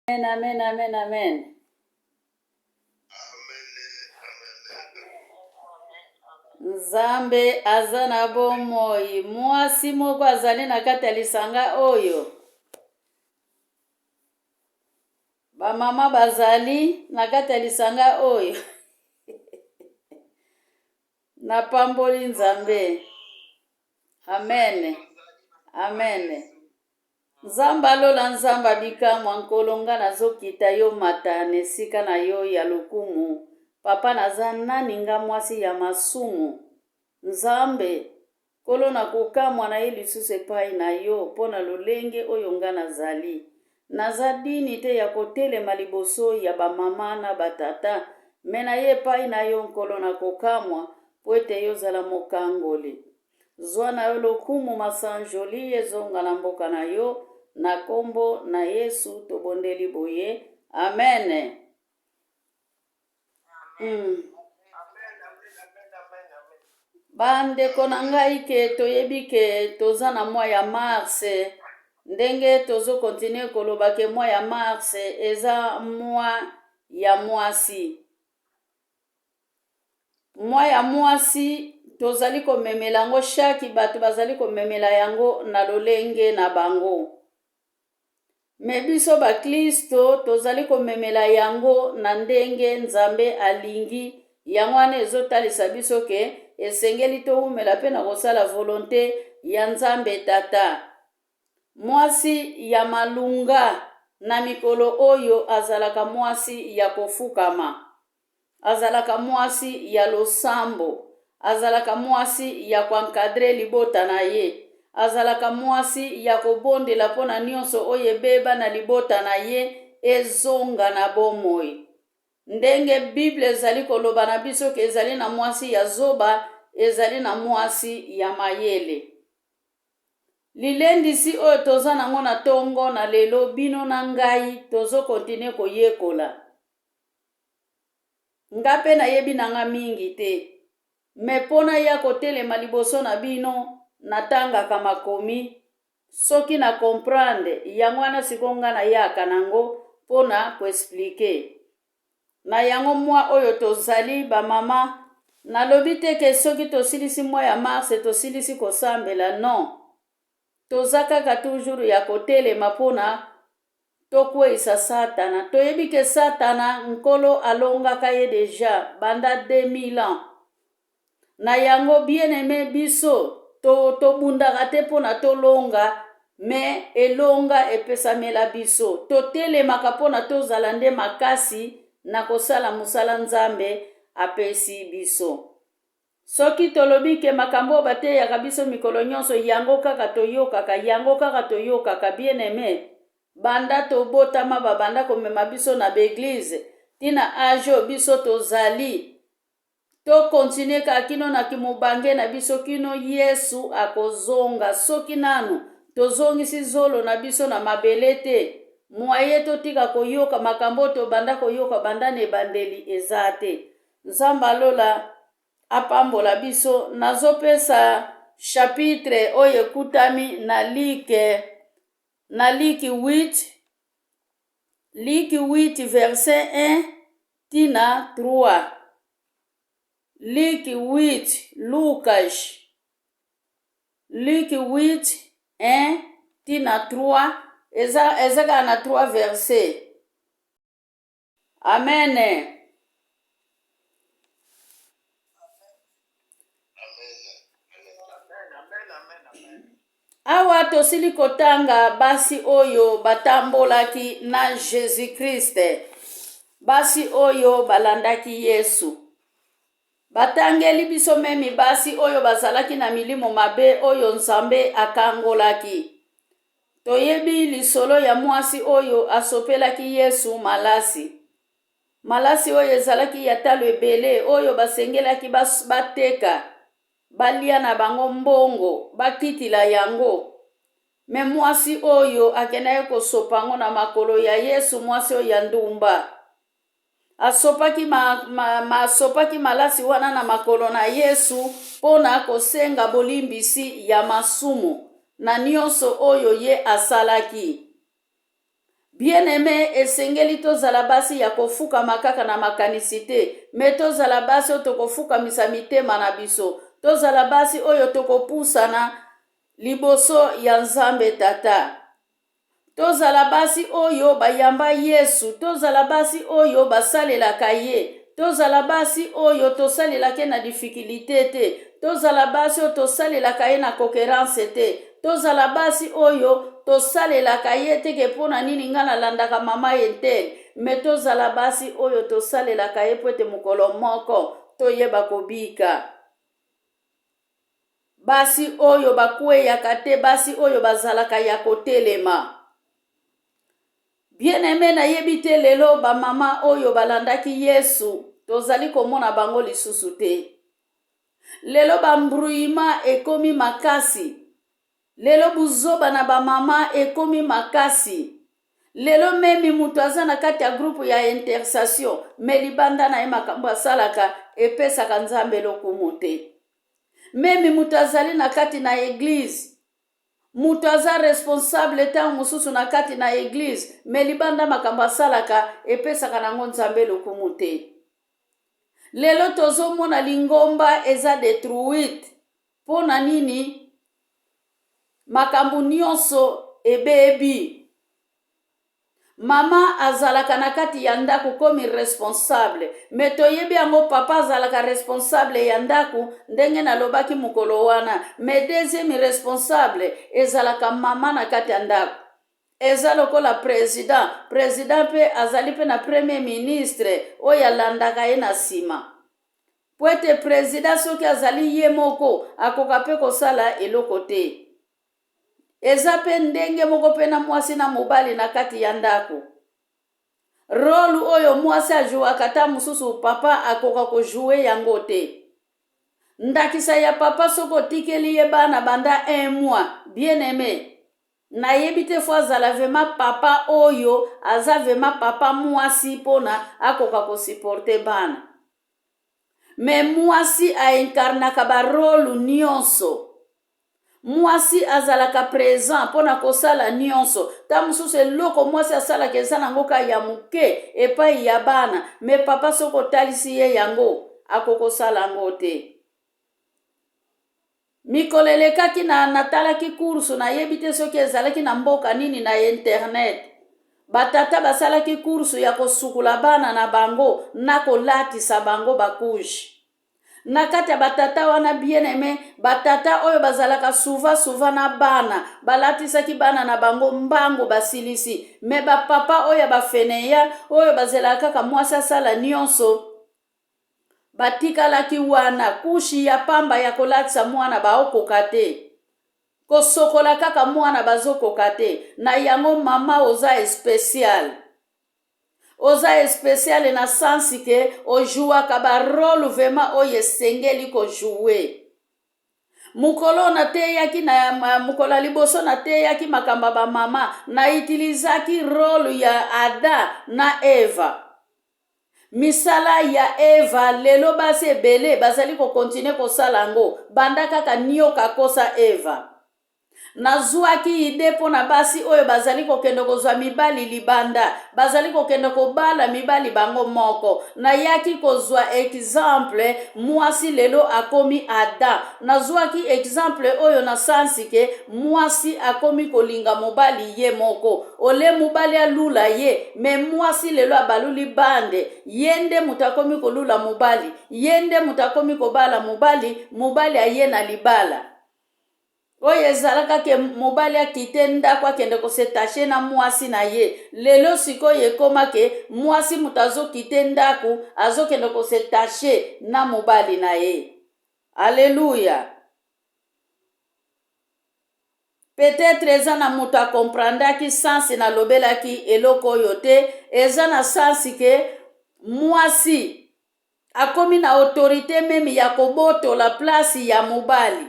Amen, amen, amen, amen. Nzambe aza na bomoi. Mwasi moko azali na kati ya lisanga oyo. Bamama bazali na kati ya lisanga oyo. Napamboli Nzambe. Amen. Amen. Nzamb'a lola Nzamb'a bikamwa Nkolo nga nazo kita yo mata n'esika na yo ya lokumu Papa naza nani nga mwasi ya masumu Nzambe Nkolo na kokamwa naye lisusu epayi na yo po na lolenge oyo nga nazali Naza dini te ya kotelema liboso ya ba mama na ba tata Mais naye epayi na yo Nkolo na kokamwa po ete y'ozala mokangoli Zwa na yo lokumu masanjoli ezonga na mboka na yo na kombo na Yesu tobondeli boye amen. Mm. Bandeko na ngai ke toyebi ke toza na mwa ya mars ndenge tozo continue koloba ke mwa ya mars eza mwa ya mwasi Mwa ya mwasi tozali komemela yango shaki bato bazali komemela yango na lolenge na bango me biso baklisto tozali komemela yango na ndenge Nzambe alingi yango wana ezotalisa biso ke esengeli towumela mpe na kosala volonte ya Nzambe Tata. Mwasi ya malunga na mikolo oyo azalaka mwasi ya kofukama. Azalaka mwasi ya losambo. Azalaka mwasi ya ko encadrer libota na ye. Azalaka mwasi ya kobondela mpo na nionso oyo ebeba na libota na ye ezonga na bomoi. Ndenge Bible ezali koloba na biso ke ezali na mwasi ya zoba, ezali na mwasi ya mayele. Lilendisi oyo toza nango na tongo na lelo, bino na ngai tozo continuer koyekola. Nga pe nayebi na nga mingi te mais po naya kotelema liboso na bino natangaka makomi soki na comprendre yango wana sikoyo nga nayaka nango pona ko expliquer na yango mois oyo tozali ba mama nalobi te ke soki tosilisi mois ya mars tosilisi kosambela non toza kaka toujours ya kotelema pona Tokweyisa satana. Toyebi ke satana nkolo alongaka ye deja banda 2000 ans. Na yango bien aime biso to tobundaka te pona tolonga mais elonga epesamela biso. Totelemaka pona tozala nde makasi na kosala mosala Nzambe apesi biso. Soki tolobi ke makambo oyo bateyaka biso mikolo nyonso yango kaka toyokaka, yango kaka toyokaka, bien aime, banda tobotama babanda komema biso na ba eglise ti na age oyo biso tozali, to continuer kaka kino na kimobange na biso kino Yesu akozonga. Soki nanu tozongisi zolo na biso na mabele te, moyen totika koyoka makambo oyo tobanda koyoka banda na ebandeli eza te. Nzambe ya lola apambola biso. Nazopesa chapitre oyo ekutami na Luc na Luc 8 Luc 8 verset 1 tina 3 Luc 8 Lukas Luc 8 1 tina 3 eza eza kaka na 3 verset Amen. Awa tosili kotanga basi oyo batambolaki na Jesus Christ, basi oyo balandaki Yesu. Batangeli biso memi basi oyo bazalaki na milimo mabe oyo Nzambe akangolaki. Toyebi lisolo ya mwasi oyo asopelaki Yesu malasi. Malasi oyo ezalaki ya talo ebele oyo basengelaki bateka, balia na bango mbongo, bakitila yango. Me mwasi oyo akendaki kosopa yango na makolo ya Yesu, mwasi oyo ya ndumba. Asopaki, ma, ma, ma, asopaki malasi wana na makolo na Yesu mpo na kosenga bolimbisi ya masumu na nyonso oyo ye asalaki. Bien-aime, esengeli tozala basi ya kofukama kaka na makanisi te, me tozala basi oyo tokofukamisa mitema na biso, tozala basi oyo tokopusana liboso ya Nzambe Tata. Tozala basi oyo bayamba Yesu, tozala basi oyo basalelaka ye, tozala basi oyo tosalelaka ye na difikilite te, tozala basi oyo tosalelaka ye na kokeranse te, tozala basi oyo tosalelaka ye te ke mpo na nini ngai nalandaka mama entel, me tozala basi oyo tosalelaka ye mpo ete mokolo moko toyeba kobika. Basi oyo bakweyaka te, basi oyo bazalaka ya kotelema. Bien-aime, nayebi te lelo bamama oyo balandaki Yesu tozali komona bango lisusu te. Lelo ba embrouillement ekomi makasi. Lelo buzoba na bamama ekomi makasi. Lelo même moto aza na kati ya groupe ya intercession, me libanda na ye makambo asalaka epesaka Nzambe lokumu te. Même moto azali na kati na église, moto aza responsable ntango mosusu na kati na église, me libanda makambo asalaka epesaka nango Nzambe lokumu te. Lelo tozomona lingomba eza détruite. Mpo na nini? Makambo nyonso ebebi. Mama azalaka na kati ya ndako komi responsable, me toyebi yango papa azalaka responsable ya ndako, ndenge nalobaki mokolo wana, me deuxième responsable ezalaka mama na kati ya ndako. Eza lokola président, président mpe azali mpe na premier ministre oyo alandaka ye na nsima, po ete président soki azali ye moko akoka mpe kosala eloko te. Eza mpe ndenge moko mpe na mwasi na mobali na kati ya ndako. Rôle oyo mwasi ajouaka, ta mosusu papa akoka kojouer yango te. Ndakisa ya papa, soki otikeli ye bana banda un mois, bien aimé, nayebi te, faut azala vraiment papa oyo aza vraiment papa mwasi mpona akoka kosupporter bana. Me mwasi aincarnaka barôle nyonso. Mwasi azalaka présent mpona kosala nyonso. Ta mosusu eloko mwasi asalaka eza nango ka ya moke epai ya bana, me papa soki otalisi ye yango akokosala yango te. Mikolo elekaki na natalaki course, nayebi te soki ezalaki na mboka nini, na internet, batata basalaki course ya kosukola bana na bango na kolatisa bango bacouches. Na kati ya batata wana, bien aimé, batata oyo bazalaka souvent souvent na bana balatisaki bana na bango mbangu basilisi, me bapapa oyo ya bafainéants oyo bazelaka kaka mwasi asala nyonso batikalaki wana. Couche ya pamba ya kolatisa mwana baokoka te, kosokola kaka mwana bazokoka te. Na yango mama oza spécial, oza spécial na sens ke ojouaka barôle vraiment oyo esengeli kojouer. Mokolo nateyaki na mokolo ya liboso, nateyaki makambo ya bamama, nautilisaki rôle ya Adam na Eva, misala ya Eva. Lelo basi ebele bazali kocontinuer kosala yango banda kaka nioka akosa Eva. Nazwaki idée mpo na basi oyo bazali kokende kozwa mibali libanda, bazali kokende kobala mibali bango moko. Nayaki kozwa exemple, mwasi lelo akomi Adam. Nazwaki exemple oyo na sens ke mwasi akomi kolinga mobali ye moko, ole mobali alula ye, me mwasi lelo abaluli bande, ye nde moto akomi kolula mobali, ye nde moto akomi kobala mobali, mobali aye na libala. Oyo ezalaka ke mobali akite ndako akende kos'attacher na mwasi na ye, lelo sikoyo ekóma ke mwasi moto azokite ndako azokende kos'attacher na mobali na ye. Alleluya! Peut-être eza na moto acomprendaki sens nalobelaki eloko oyo te. Eza na sens ke mwasi akomi na autorité même ya kobotola place ya mobali.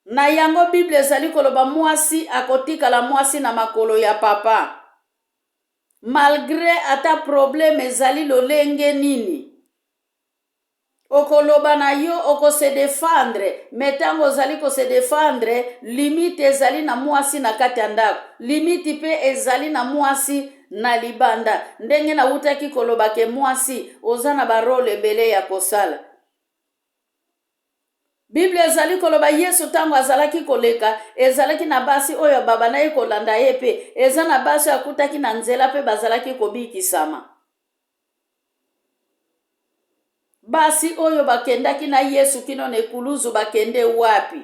Na yango Bible ezali koloba mwasi akotikala mwasi na makolo ya papa, malgré ata problème ezali lolenge nini. Okoloba na yo, oko se defendre, mais tango ozali ko se defendre, limite ezali na mwasi na kati ya ndako, limite pe ezali na mwasi na libanda. Ndenge nawutaki koloba ke mwasi oza na ba role ebele ya kosala. Biblia ezali koloba Yesu ntango azalaki koleka, ezalaki na basi oyo babandaki kolanda ye mpe eza na basi oyo akutaki na nzela mpe bazalaki kobikisama. Basi oyo bakendaki na Yesu kino na ekuluzu bakende wapi?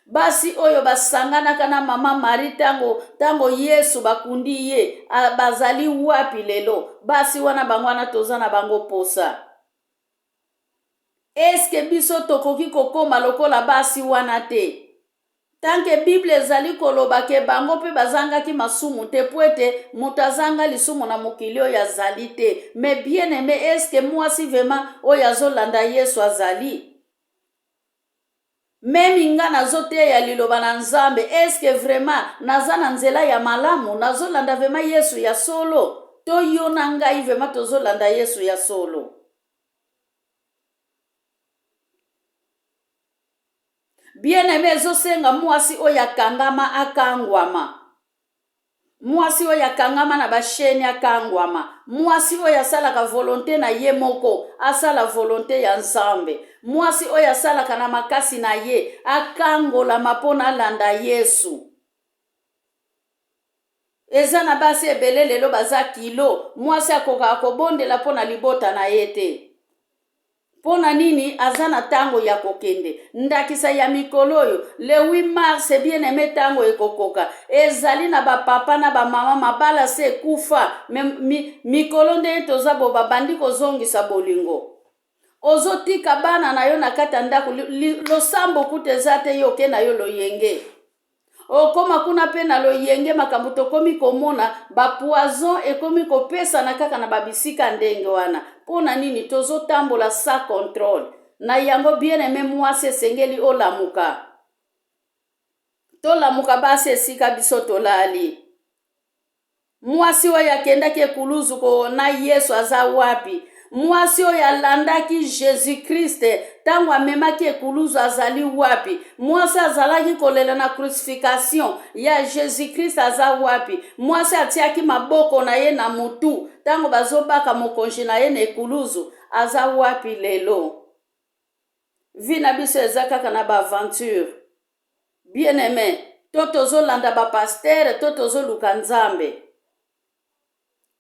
Basi oyo basanganaka na mama Marie tango tango Yesu bakundi ye bazali wapi lelo? Basi wana bango wana toza na bango posa. Eske biso tokoki kokoma lokola basi wana te? Tant que Bible ezali koloba ke bango mpe bazangaki masumu te mpo ete moto azanga lisumu na mokili oyo azali te. Mais bien aime, est ce que mwasi vraiment oyo azolanda Yesu azali? Meme nga nazoteya liloba na Nzambe, est ce que vraiment naza na nzela ya malamu, nazolanda vraiment Yesu ya solo? To yo na ngai vraiment tozolanda Yesu ya solo? Bien aime, ezosenga mwasi oyo akangama akangwama. Mwasi oyo akangama na ba chaine akangwama. Mwasi oyo asalaka volonte na ye moko asala volonte ya Nzambe. Mwasi oyo asalaka na makasi na ye akangolama mpo na alanda Yesu. Eza na basi ebele lelo baza kilo, mwasi akokaka kobondela mpo na libota na ye te. Mpo na nini aza na tango ya kokende? Ndakisa ya mikolo oyo, le 8 mars, bien aime, tango ekokoka. Ezali na ba papa na ba mama mabala se ekufa, mais mi, mikolo ndenge toza bo babandi kozongisa bolingo. Ozotika bana na yo na kati ya ndako, losambo kutu eza te, yo oke na yo loyenge. Okoma kuna pe na loyenge makambo tokomi komona ba poison ekomi kopesana kaka na ba bisika ndenge wana po na nini tozotambola sa controle na yango bien aime muasi esengeli olamuka tolamuka basi esika biso tolali. Mwasi oyo akendaki ekuluzu ko na Yesu aza wapi? Mwasi oyo alandaki Jesus Christ tango amemaki ekuluzu azali wapi? Mwasi azalaki kolela na crucifixion ya Jesus Christ aza wapi? Mwasi atiaki maboko na ye na mutu tango bazobaka mokonzi na ye na ekuluzu aza wapi lelo? Vie na biso eza kaka na ba aventure. Bien aime, to tozo landa ba pasteur to tozo luka Nzambe.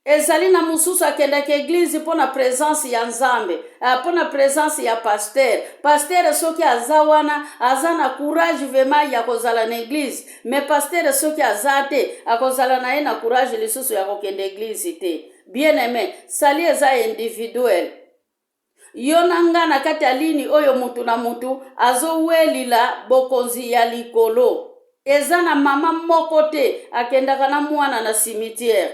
Ezali na mosusu akendaka eglise mpo na presence ya Nzambe, ah, mpo na presence ya pasteur. Pasteur soki aza wana, aza na courage vraiment ya kozala na eglise. Mais pasteur soki aza te, akozala na ye na courage lisusu ya kokende eglise te. Bien aime, sali eza individuel. Yo na nga na kati ya lini oyo mutu na mutu azowelila bokonzi ya likolo. Eza na mama moko te akendaka na mwana na cimetière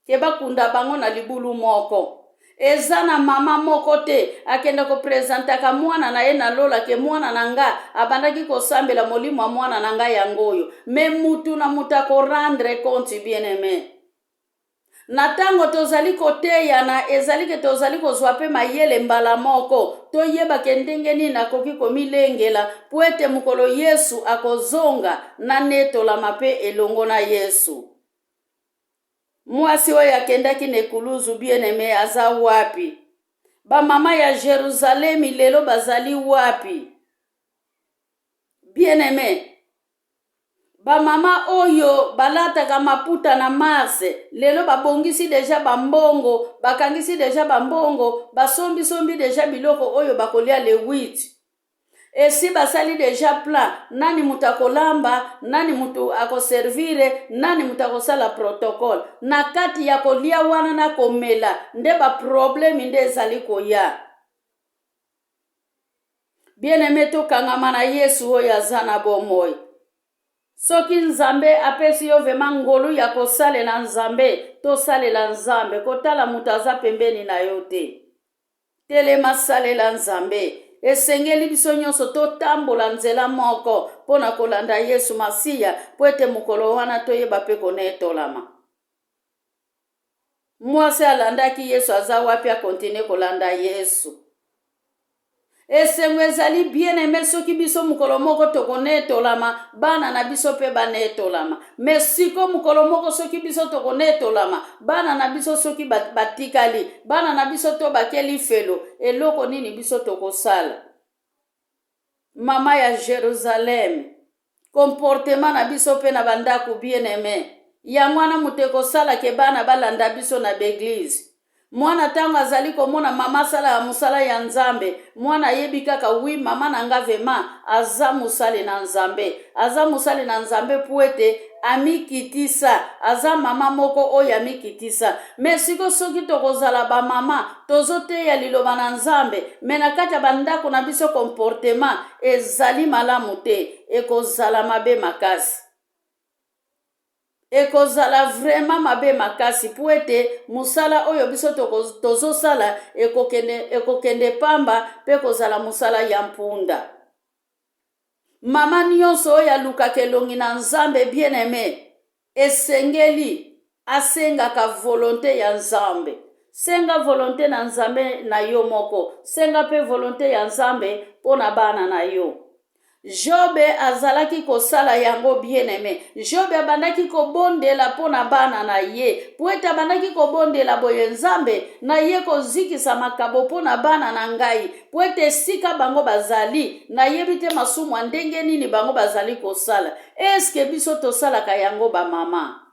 ke bakunda bango na libulu moko. Eza na mama moko te akenda ko presentaka mwana na ye na lola ke mwana na nga abandaki kosambela molimo ya mwana na nga yango oyo. Mais mutu na mutu ako rendre compte bien aime. Na ntango tozali koteyana, ezali ke tozali kozwa mpe mayele mbala moko, toyeba ke ndenge nini nakoki komilengela mpo ete mokolo Yesu akozonga, nanetolama mpe elongo na Yesu. Mwasi oyo akendaki na ekuluzu, bien-aime, aza wapi? Bamama ya Jerusalemi lelo bazali wapi? Bien-aime, Ba mama oyo balataka maputa na mars lelo babongisi deja ba mbongo, bakangisi deja ba mbongo, basombi sombi deja biloko oyo bakolia le 8. Esi basali deja plan, nani moto akolamba, nani moto akoservire, nani moto akosala protocole. Na kati ya kolia wana na komela nde ba problemi nde ezali koya. Bien aime, tokangama na Yesu oyo aza na bomoi. Soki Nzambe apesi yo vraiment ngolu ya kosalela Nzambe, tosalela Nzambe, kotala moto aza pembeni na yo te. Telema, salela Nzambe. Esengeli biso nyonso totambola nzela moko mpo na kolanda Yesu Masiya, mpo ete mokolo wana toyeba mpe konetolama. Mwasi alandaki Yesu aza wapi? Akontinue kolanda Yesu. Esengo ezali bien aime soki biso mokolo moko tokonetolama, bana na biso mpe banetolama. Me siko mokolo moko soki biso tokonetolama, bana na biso soki batikali, bana na biso to bake lifelo, eloko nini biso tokosala? Mama ya Jerusalem, comportement na biso mpe na bandako bien aime. Yango wana moto ekosala ke bana balanda biso na baeglize. Mwana ntango azali komona mama asalaka mosala ya Nzambe, mwana ayebi kaka wi mama na nga vema aza mosali na Nzambe, aza mosali na Nzambe mpo ete amikitisa, aza mama moko oyo amikitisa. Me siko soki tokozala bamama tozoteya liloba na Nzambe, me na kati ya bandako na biso comportement ezali malamu te, ekozala mabe makasi. Ekozala vraiment mabe makasi mpo ete mosala oyo biso tozosala ekokende, ekokende pamba mpe ekozala mosala ya mpunda. Mama nyonso oyo alukaka elongi na Nzambe bien aime, esengeli asengaka volonte ya Nzambe. Senga volonte na Nzambe na yo moko, senga mpe volonte ya Nzambe mpo na bana na yo. Jobe azalaki kosala yango bien aime. Jobe abandaki kobondela mpo na bana na ye, mpo ete abandaki kobondela boye, Nzambe, naye kozikisa makabo mpo na bana na ngai, mpo ete esika bango bazali, nayebi te masumu ya ndenge nini bango bazali kosala. Eske biso tosalaka yango bamama?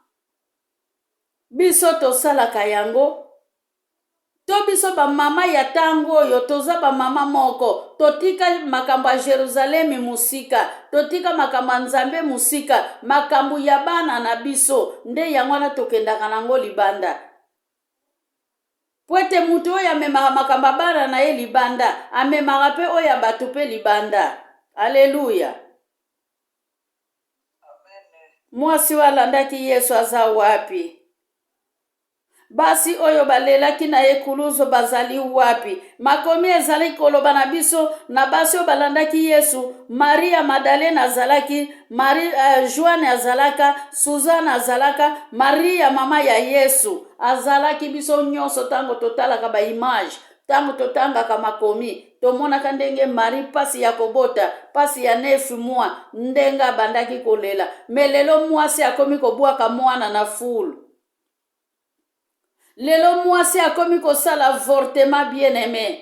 Biso tosalaka yango? To biso bamama ya ntango oyo toza bamama moko, totika makambo ya Jerusalemi mosika, totika makambo ya Nzambe mosika, makambo ya bana na biso nde yango wana tokendaka nango libanda. Mpo ete moto oyo amemaka makambo ya bana na ye libanda, amemaka mpe oyo ya bato mpe libanda. Aleluya! Mwasi oyo alandaki Yesu aza wapi? Basi oyo balelaki na ekuluzu bazali wapi? Makomi ezali koloba na biso na basi oyo balandaki Yesu, Maria Madalena azalaki, Marie, Joane azalaka, Suzana azalaka, Maria mama ya Yesu azalaki. Biso nyonso ntango totalaka ba image, ntango totangaka makomi, tomonaka ndenge Marie mpasi ya kobota, mpasi ya 9 mois, ndenge abandaki kolela. Me lelo mwasi akomi kobwaka mwana na fulu. Lelo mwasi akomi kosala avortement bien aimé.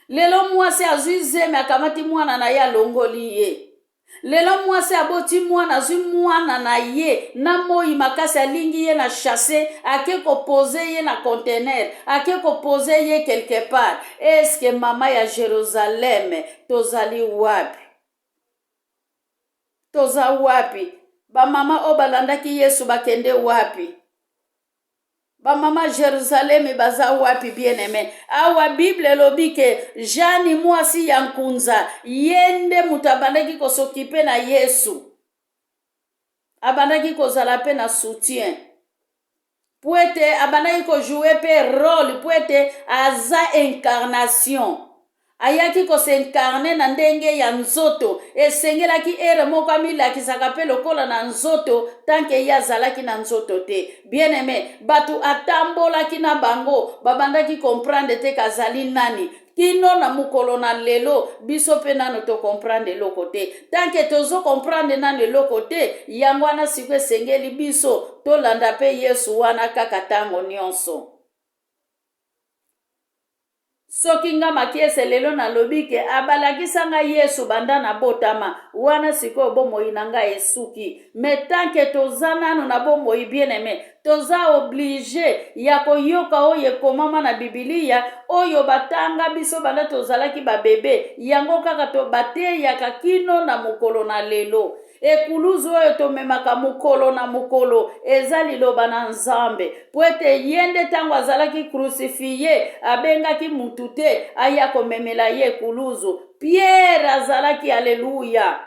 Lelo mwasi azwi zemi, akamati mwana na ye, alongoli ye. Lelo mwasi aboti mwana, azwi mwana na ye na moi makasi, alingi ye na chasse, ake kopose ye na conteneur, ake kopose ye quelque part. Eske mama ya Jerusalem, tozali wapi? Toza wapi? Bamama oyo balandaki Yesu bakende wapi? Bamama Jerusalemi baza wapi bien aime? Awa Bible elobi ke Jeanne mwasi ya nkunza, ye nde moto abandaki kosokipe na Yesu, abandaki kozala mpe na soutien po ete abandaki kojoue mpe role, po ete aza incarnation, ayaki kosincarne na ndenge ya nzoto. Esengelaki ere moko amilakisaka mpe lokola na nzoto, tanke ye azalaki na nzoto te. Bien aime, bato atambolaki na bango babandaki comprendre te kazali nani. Kino na mokolo na lelo biso mpe nano tokomprendre eloko te. Tanke tozokomprendre nano eloko te, yango wana siko esengeli biso tolanda mpe Yesu wana kaka ntango nyonso. Soki nga Makiese lelo nalobi ke abalakisa nga Yesu banda nabotama, wana sikoyo bomoi na ngai esuki. Me tanke toza nano na bomoi bien aime, toza oblige ya koyoka oyo ekomama na Bibilia, oyo batanga biso banda tozalaki babebe, yango kaka to bateyaka kino na mokolo na lelo. Ekuluzu oyo tomemaka mokolo na mokolo eza liloba na Nzambe, po ete ye nde ntango azalaki crucifie abengaki mutu te aya komemela ye ekuluzu. Pierre azalaki, aleluya,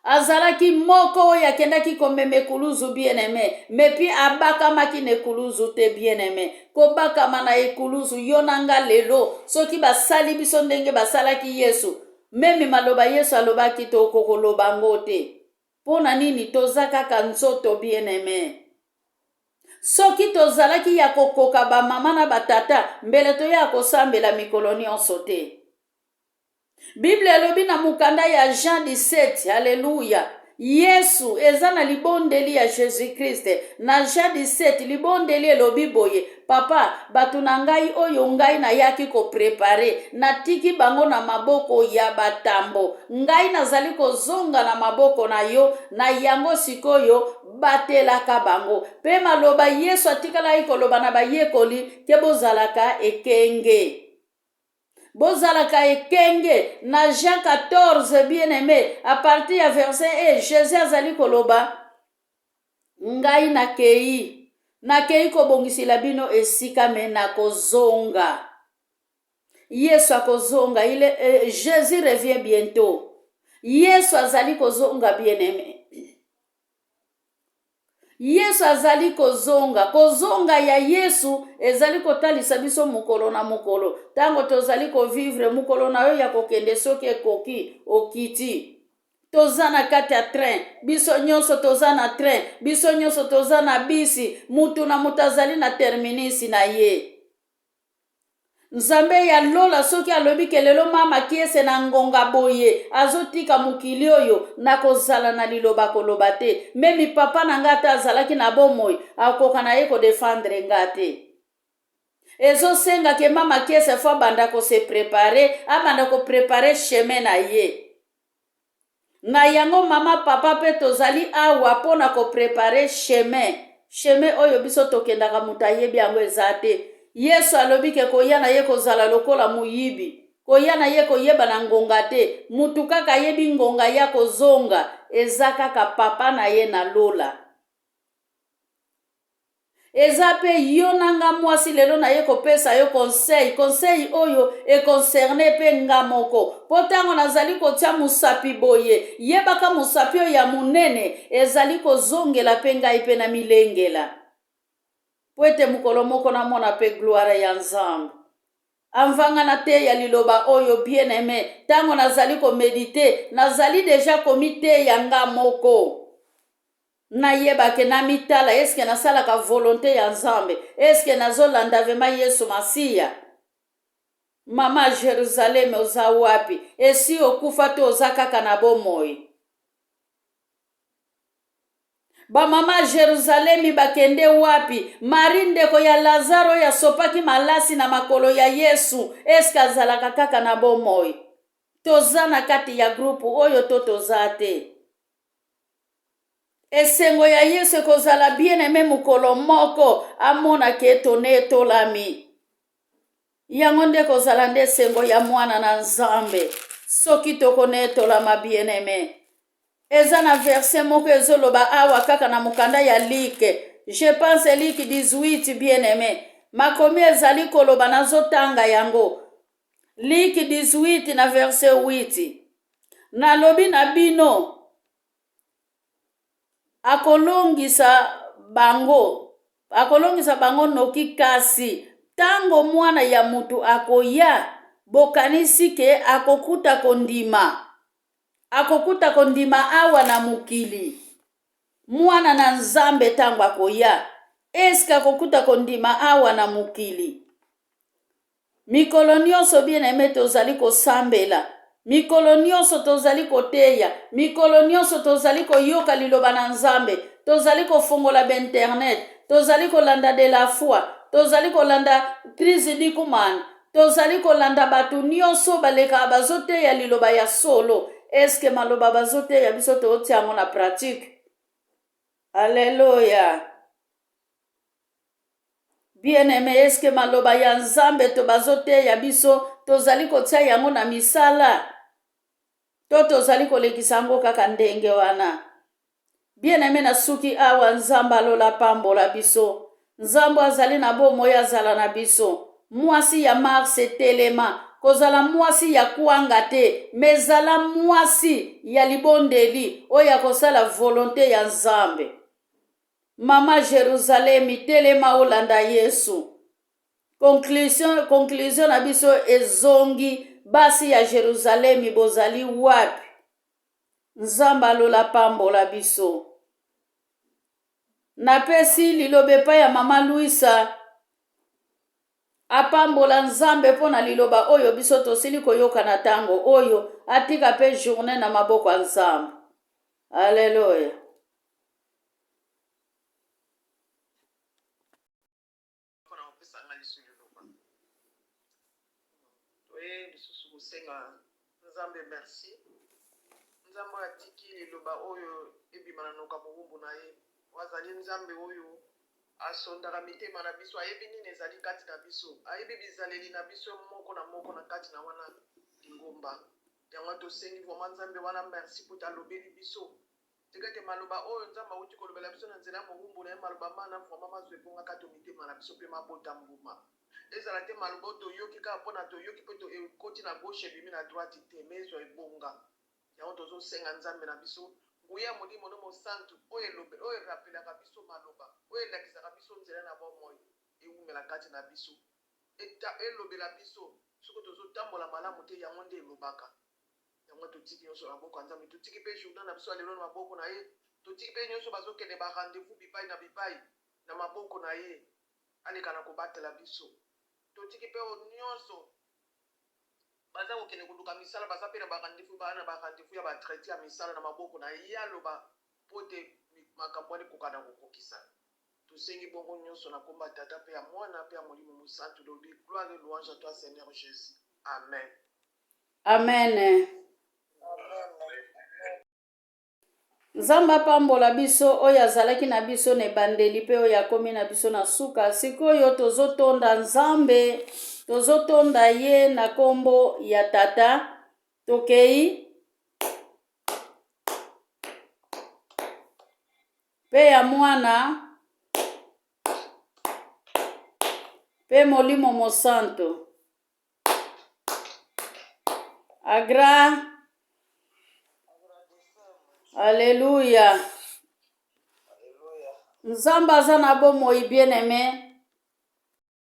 azalaki moko oyo akendaki komema ekuluzu bien aime, me pi abakamaki na ekuluzu te bien aime. Kobakama na ekuluzu, yo na nga lelo soki basali biso ndenge basalaki Yesu, meme maloba Yesu alobaki tokokoloba ngo te. Mpo na nini? Toza kaka nzoto bien aime. Soki tozalaki ya kokoka bamama na batata, mbele toya kosambela mikolo nyonso te. Biblia elobi na mokanda ya Jean 17, aleluya, Yesu eza na libondeli ya Jesus Christ na Jean 17, libondeli elobi boye: Papa, bato na ngai oyo ngai nayaki koprepare, natiki bango na maboko ya batambo, ngai nazali kozonga na maboko na yo, na yango sikoyo batelaka bango. Mpe maloba Yesu atikalaki koloba na bayekoli ke bozalaka ekenge. Bozalaka ekenge. Na Jean 14, bien aimé, à partir ya verset 1, Jésus azali koloba: ngai nakei, nakei kobongisela bino esika, me nakozonga. Yesu akozonga. Jésus revient bientôt. Yesu azali kozonga, bien aimé. Yesu azali kozonga. Kozonga ya Yesu ezali kotalisa biso mokolo na mokolo ntango tozali kovivre. Mokolo na yo ya kokende soki ekoki, okiti. Toza na kati ya train, biso nyonso toza na train, biso nyonso toza na bisi. Mutu na mutu azali na terminus na ye. Nzambe ya lola soki alobi ke lelo mama Kiese na ngonga boye azotika mokili oyo, nakozala na liloba koloba te. Même papa na nga ata azalaki na bomoi, akoka na ye kodefendre nga te. Ezosenga ke mama Kiese faut abanda kose préparer, abanda koprépare chemin na ye. Na yango, mama, papa, mpe tozali awa mpo na koprépare chemin. Chemin oyo biso tokendaka, moto ayebi yango eza te. Yesu alobi ke koya na ye kozala lokola moyibi, koya na ye koyeba na ngonga te. Mutu kaka ayebi ngonga ya kozonga eza kaka papa na ye na lola. Eza mpe yo na nga mwasi, lelo naye kopesa yo conseil. Conseil oyo econcerne mpe nga moko, mpo ntango nazali kotia mosapi boye, yebaka mosapi oyo ya monene ezali kozongela mpe ngai mpe na milengela, po ete mokolo moko namona mpe gloire ya Nzambe. Avant nga nateya liloba oyo, bien aimé, ntango nazali koméditer, nazali déjà komiteya nga moko. Nayebake na mitala: eske nasalaka volonté ya Nzambe? Eske nazolanda vraiment Yesu Masiya? Mama Jerusaleme, oza wapi? Esi okufa te, oza kaka na bomoi? Bamama Jerusalemi bakende wapi? Mari, ndeko ya Lazaro oyo asopaki malasi na makolo ya Yesu, eske azalaka kaka na bomoi? Toza na kati ya groupe oyo to toza te? Esengo ya Yesu ekozala, bien aimé, mokolo moko amonaki etone etolami. Yango nde kozala nde esengo ya mwana na Nzambe soki tokonetolama. Bien aimé, eza na verset moko ezoloba awa kaka na mokanda ya Luc, je pense Luc 18. Bien aimé, makomi ezali koloba, nazotanga yango, Luc 18 na verset 8: nalobi na bino, akolongisa bango noki. Kasi ntango mwana ya mutu akoya, bokanisi ke akokuta kondima awa na mokili? Mwana na Nzambe ntango akoya, eske akokuta kondima awa na mokili? Mikolo nyonso, bien aimé, tozali kosambela, mikolo nyonso tozali koteya, mikolo nyonso tozali koyoka liloba na Nzambe, tozali kofongola bainternet, tozali kolanda de la foi, tozali kolanda Crise Dikuman, tozali kolanda bato nyonso balekaka bazoteya liloba ya solo. Eske maloba bazoteya biso, totia yango na pratique? Alleluya! Bien aimé, eske maloba ya Nzambe to bazoteya biso, tozali kotia yango na misala to tozali kolekisa yango kaka ndenge wana? Bien aimé, na suki awa. Nzambe alola pambola biso. Nzambe azali na bomoi, azala na biso. Mwasi ya Mars, etelema. Kozala mwasi ya kwanga te, me zala mwasi ya libondeli oyo akosala volonté ya Nzambe. Mama Jerusalemi, telema, olanda Yesu. Conclusion na biso ezongi: basi ya Jerusalemi, bozali wapi? Nzambe alola pambola biso. Napesi liloba epai ya mama Luisa. Apambola Nzambe mpo na liloba oyo biso tosili koyoka na ntango oyo, atika mpe journée na maboko ya Nzambe. Aleluya. mpona kopesa ngai lisusu liloba. Toye lisusu kosenga Nzambe merci. Nzambe oyo atiki liloba oyo ebima na noka mowumbu na ye. Oyo azali Nzambe oyo asondaka mitema na biso, ayebi nini ezali kati na biso, ayebi bizaleli na biso moko na moko na kati na wana lingomba. Yango tosengi vraiment Nzambe wana merci mpo alobeli biso. Tika ete maloba oyo Nzambe awuti kolobela biso na nzela ya mowumbu na ye, maloba mana vraiment mazwa ebonga kati o mitema na biso mpe mabota mbuma. Ezala te maloba oyo toyoki kaka mpo na toyoki mpe to ekoti na gauche ebimi na droite te, mais ezwa ebonga. Yango tozo senga Nzambe na biso nguya ya Molimo no Mosantu oyo elobe, oyo erapelaka biso maloba, oyo elakisaka biso nzela na bomoi, ewumela kati na biso. Eta, elobela biso soki tozo tambola malamu te, yango nde elobaka. Yango totiki nyonso na maboko ya Nzambe. Totiki mpe journal na biso ya lelo na maboko na ye. Totiki mpe nyonso bazokende ba rendez-vous bipai na bipai na maboko na ye. Aleka na kobatela biso. Totiki mpe oyo nyonso baza kokende koluka misala, baza mpe na ba rendez-vous, baa na ba rendez-vous ya ba entretien ya misala na maboko na ye. Ye aloba mpo ete makambo wana ekoka na kokokisa. Tosengi bongo nyonso na kombo ya Tata mpe ya Mwana mpe ya Molimo Mosantu. Lobi gloire et louange à toi Seigneur Jesus. Amen. Amen. Nzambe apambola biso oyo azalaki na biso na ebandeli mpe oyo akomi na biso na suka. Sikoyo tozotonda Nzambe, tozotonda ye na nkombo ya Tata. Tokei mpe ya Mwana mpe Molimo Mosanto. Agra. Alléluia. Nzambe aza na bomoi bien aimé.